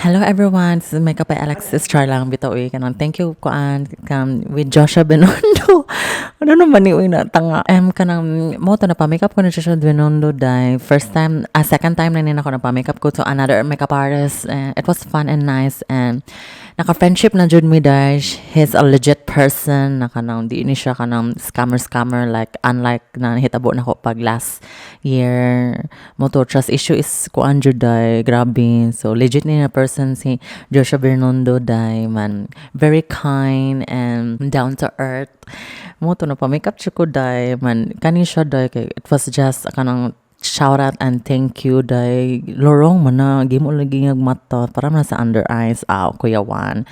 Hello everyone, this is Makeup by Alexis. Char lang bitaw uy, kanang thank you kuan kam with Joshua Benondo. Ano naman ni uy na tanga. Kanang mo to na pa makeup ko ni Joshua Benondo dai. First time, second time na nina ko na pa makeup ko to another makeup artist. It was fun and nice and naka-friendship na jud mi dai. He's a legit person na kanang di ni siya kanang scammer scammer, like unlike na hitabo na ko pag last year. Mo to, trust issue is kuan jud dai, grabe. So legit ni na person si Joshua Bernardo dai man, very kind and down to earth. Mo to na pa makeup ko dai man kani siya dai kay it was just kanang shout out and thank you dai. Lorong man na gimo lagi ng mata para man sa under eyes. Aw, Kuya Juan.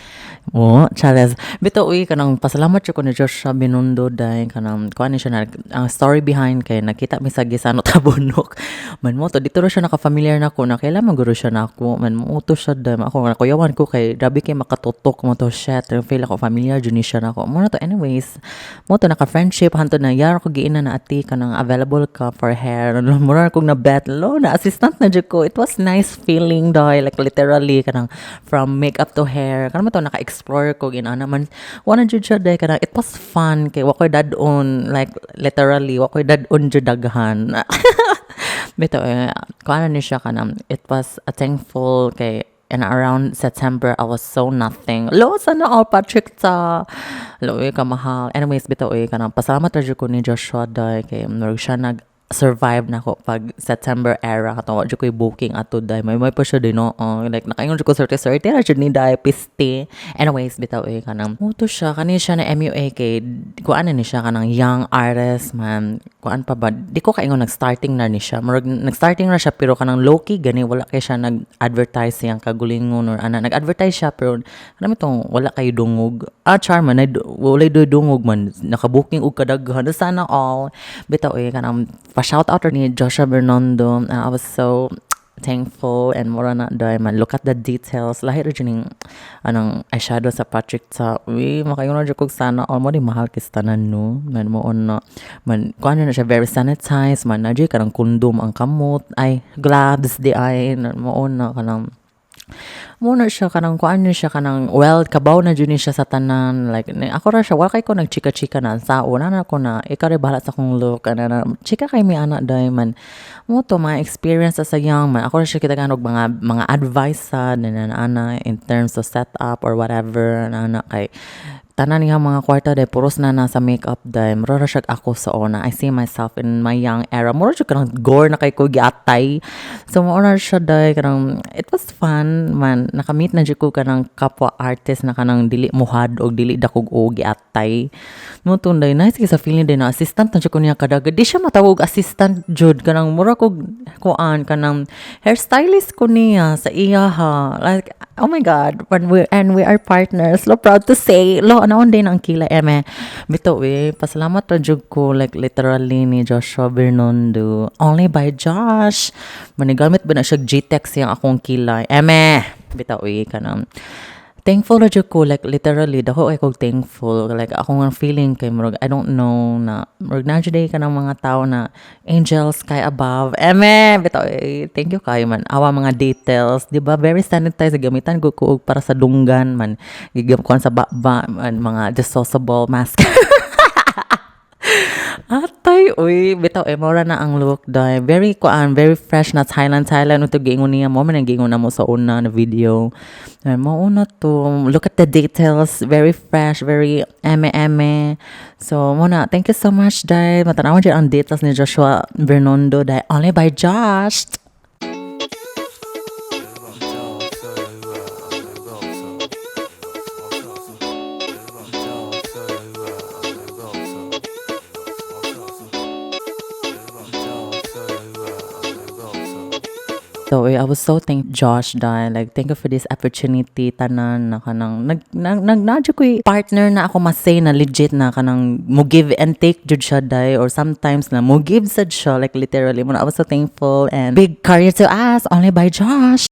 Oh, Charles bitaw uy, kanang pasalamat ko ni Joshua Binondo dai, kanang kuan ni siya na ang story behind kay nakita mi sa Gisano Tabunok man. Mo to dito ra siya naka-familiar na ko na kailan maguro siya na ako man. Mo to siya dai, ako nakuyawan ko kay grabe kay makatutok mo to. Shit, feel ako familiar jud ni siya nako. Mo na to. Anyways, mo to naka-friendship hantod na yar ko giina na, "Ati, kanang available ka for hair?" Mura kong na bet lo na assistant na jud ko. It was nice feeling dai, like literally kanang from makeup to hair, kanang mo to naka-explore ko ginana man. Wala jud siya dai, kanang it was fun kay wa koy dad-on, like literally wa koy dad-on jud daghan bitaw eh. Kuan ni siya, kanang it was a thankful kay and around September I was so nothing. Lo, sana all Patrick ta. Lo, eh, kamahal. Anyways, bitaw eh, kanang pasalamat ra jud ko ni Joshua dai kay murag siya nag survive na ko pag September era kato wa jud ko'y booking ato dai. May pa siya din, no? Oh, like nakaingon jud ko swerte swerte ra jud ni dai, piste. Anyways, bitaw eh, kanang mo to siya kani siya na MUA kay kuan na ni siya, kanang young artist man. Kuan pa ba, di ko kaingon nag-starting na ni siya. Murag nag-starting na siya pero kanang low key gani, wala kay siya nag-advertise siyang kagulingon or ana. Nag-advertise siya pero kanang itong wala kay dungog. Ah, char man, walay dungog man, naka-booking og kadaghan. Sana all. Bitaw eh, kanang pa shout out ni Joshua Bernardo. I was so thankful and mura na dai man. Look at the details, lahi ra jud ning anong eyeshadow sa Patrick Ta. Uy, makaingon ra jud kog sana all. Mo di mahal kis tanan, no man. Mo on man kuan na siya, very sanitized man na jud, kanang kondom ang kamot, ay gloves di ay. Mo on na kanang mo na siya, kanang kuan ni siya, kanang well kabaw na jud ni siya sa tanan. Like ako ra siya, wala kay ko nagchika-chika na sa una na ko na ikaw ra bahala sa akong look ana na chika kay mi ana dai man. Mo to mga experience as a young man, ako ra siya kita og mga advice sa na ana in terms of setup or whatever na ana kay tanan niya mga kwarta dai puros na nasa makeup dai. Mura ra siya ako sa una. I see myself in my young era, mura siya kanang gore na kay ko giatay. So mo na siya dai, kanang it was fun man. Nakamit na jud ko kanang kapwa artist na kanang dili muhad og dili dakog og giatay. Mo tunday nice kay sa feeling din na assistant na jud ko niya kadaga. Di siya matawag assistant jud, kanang mura kog kuan, kanang hairstylist ko niya sa iya ha. Like, oh my God, when we and we are partners. Lo, proud to say. Lo, anaon din ang kila eme. Bitaw eh, pasalamat ra jud ko like literally ni Joshua Bernardo. Only by Josh. Manigamit ba na siya GTEx yang akong kilay. Eme, bitaw eh, kanang thankful ra jud ko, like literally dako ay kog thankful. Like ako nga feeling kay murag I don't know na murag naa jud ka ng mga tao na angels sky above. Eme, bitaw eh, thank you kayo man. Awa mga details, di ba? Very sanitized, gamitan ko og para sa dunggan man, gigam kuan sa baba man, mga disposable mask. Atay, uy, bitaw eh, mura na ang look dai. Very kuan, very fresh na Thailand, Thailand ito giingon niya mo man, ang giingon na mo sa una na video. Ay, mo una to. Look at the details, very fresh, very eme eme. So, mo na, thank you so much dai. Matanawan jud ang details ni Joshua Bernardo dai. Only by Josh. 진짜 없어, 여유야. 여유가 없어. 없어, 없어. 진짜 없어, 여유야. 여유가 없어. 없어, 없어. 진짜 없어, 여유야. 여유가 없어. So, eh, I was so thank Josh dai. Like, thank you for this opportunity. Tanan na kanang, nag, nag, nag, na ko partner na ako masay na legit na kanang mo give and take jud siya dai, or sometimes na mo give sad siya, like literally mo na. I was so thankful and big career to us only by Josh.